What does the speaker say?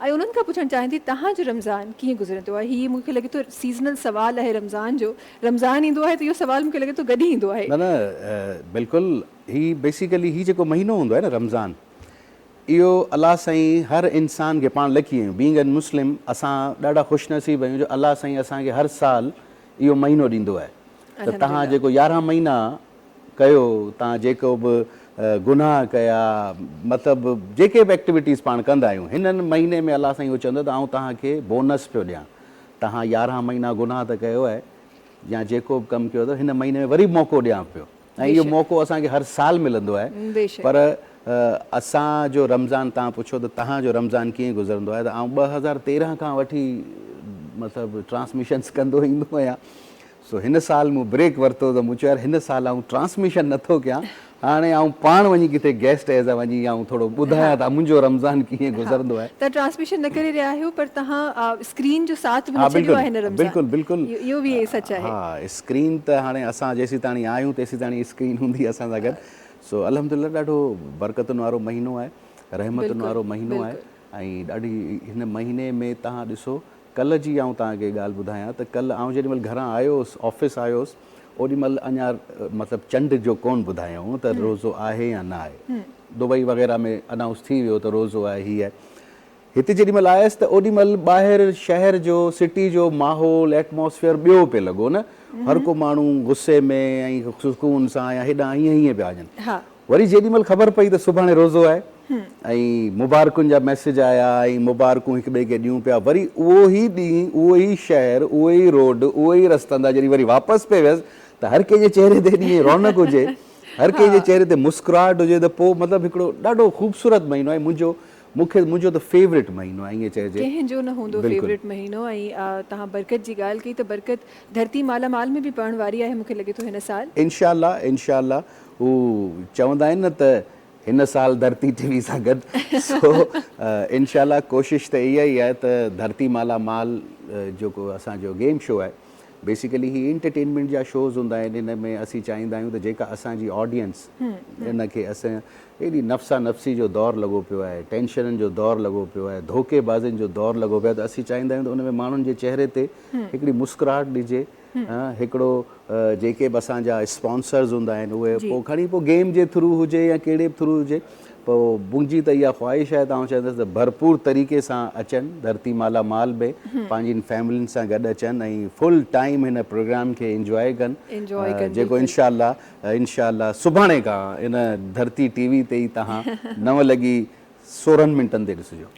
۽ انهن کان پڇڻ چاهيان ٿي توهان جو رمضان ڪيئن گذرندو آهي؟ هي مون کي لڳي ٿو سيزنل سوال آهي رمضان جو، رمضان ايندو آهي ته اهو سوال مون کي لڳي ٿو گڏ ئي ايندو آهي. نه نه بلڪل هي بيسيڪلي هي جيڪو مهينو هوندو آهي نه رمضان اهو الله سائين هر انسان کي پاڻ لڪي آهيون بينگ اين مسلم اسان ڏاڍا خوش نصيب آهيون جو الله سائين اسان کي هر سال اهو مهينو ڏيندو آهي ته توهان جيڪو 11 مهينا ڪيو تان جيڪو به گناهه ڪيا مطلب جيڪي به ايڪٽيوٽيز پاڻ ڪندا آهيون هنن مهيني ۾ الله سائين اهو چوندو ته آئون توهان کي بونس پيو ڏيان توهان 11 مهينا گناهه ته ڪيو آهي يا جيڪو به ڪم ڪيو اٿو هن مهيني ۾ وري به موقعو ڏيان پيو ۽ اهو موقعو اسان کي هر سال ملندو آهي پر اسان جو رمضان توهان پڇو ته توهان جو رمضان ڪيئن گذرندو آهي ته آئون 2013 کان وٺي مطلب ٽرانسميشنس ڪندو ايندو آهيان سو هن سال مون بريڪ ورتو ته مون چيو يار هن سال آئون ٽرانسميشن نٿو ڪيان هاڻي آئون پاڻ وڃي ڪٿي گيسٽ ايز ا وڃي آئون ٿورو ٻڌايان ته منهنجو رمضان ڪيئن گذرندو آهي. توهان ٽرانسميشن نه ڪري رهيا آهيو پر توهان اسڪرين جو ساٿ به نه ڇڏيو آهي هن رمضان. بلڪل بلڪل اهو به سچ آهي. ها اسڪرين ته هاڻي اسان جيسيتاڻي آهيون تيسيتاڻي اسڪرين هوندي اسان سان گڏ سو الحمدلله ڏاڍو برڪتن وارو مهينو آهي رحمتن وارو مهينو آهي ۽ ڏاڍي هن مهيني ۾ توهان ڏسو ڪلهه جي آئون توهان کي ڳالهه ٻڌايان ته ڪلهه آئون جيڏي مهل گهران آيو هوس آفيس آيو هوس اوڏي مهل اڃا مطلب چنڊ جو ڪونه ٻڌايائون ته روزو آهي يا نه آهي دبئي وغيره ۾ انائونس ٿي ويو ته روزو آهي هي آهي هتي جيڏي مهل آيس ته اوڏي مهل ٻاهر شهر جو سٽي جو ماحول ايٽماسفيئر ٻيو پئي لڳو نه هر ڪو ماڻهو غصي ۾ ۽ سڪون سان يا هيڏانهن هيئن هيئن پيا وڃن وري جيڏي مهل خبر پئي ته سڀاڻي روزو آهي ۽ مبارڪن جا ميسيج آيا ۽ مبارڪون هڪ ٻئي کي ڏيون پيا وري اهو ئي ڏينهن اهو ئي شهر اهو ئي روڊ اهو ئي رستن تان جڏهن وري واپس پئي ويس ته هر ڪنهن جي چهري تي ايڏي رونق هجي هر ڪنهن جي چهري تي مسڪراهٽ هجي ته پوء مطلب هڪڙو ڏاڍو خوبصورت مهينو آهي منهنجو مون کي منهنجو ته فيورٽ مهينو آهي ائين چئجي. ڪنهن جو نه هوندو فيورٽ مهينو ۽ توهان برڪت جي ڳالهه ڪئي ته برڪت ڌرتي مالا مال ۾ به پوڻ واري آهي مون کي لڳي ٿو هن سال. انشاء الله انشاء الله هو چوندا آهن نه ته هن سال ڌرتي ٽي وي سان گڏ سو انشاء الله ڪوشش ته اها ئي آهي ته ڌرتي مالا مال جيڪو اسان جو گيم شو آهي بيسيڪلي هي انٽرٽينمينٽ جا شوز هوندا آهن ان ۾ اسين چاهيندا آهيون ته جيڪا اسان جي آڊينس ان کي اسين ايڏي نفسا نفسي جو دور لڳو پيو آهي ٽينشنن جو دور لڳو پيو آهي ڌوڪي بازين جو دور لڳو پيو آهي ته اسين چاهيندا آهيون ته ان ۾ ماڻهن جي چهري تي هڪڙي مسڪراهٽ ڏجي هڪڙو جيڪي به اسان جا اسپانسرز هوندا آهن اهي پوء کڻي پوء گيم جي ٿرو هجي يا ڪهڙي به ٿرو هجي پوء منهنجي ته اها خواهش آهي ته آئون چوندس ته ڀرپور طريقي سان اچن ڌرتي مالا مال به پنهنجين فيملين سان گڏ اچن ۽ فل ٽائيم هن پروگرام کي انجواء ڪن جيڪو انشاء الله انشاء الله سڀاڻي کان ان ڌرتي ٽي وي تي ئي توهان 9 لڳي 16 منٽن تي ڏسجو.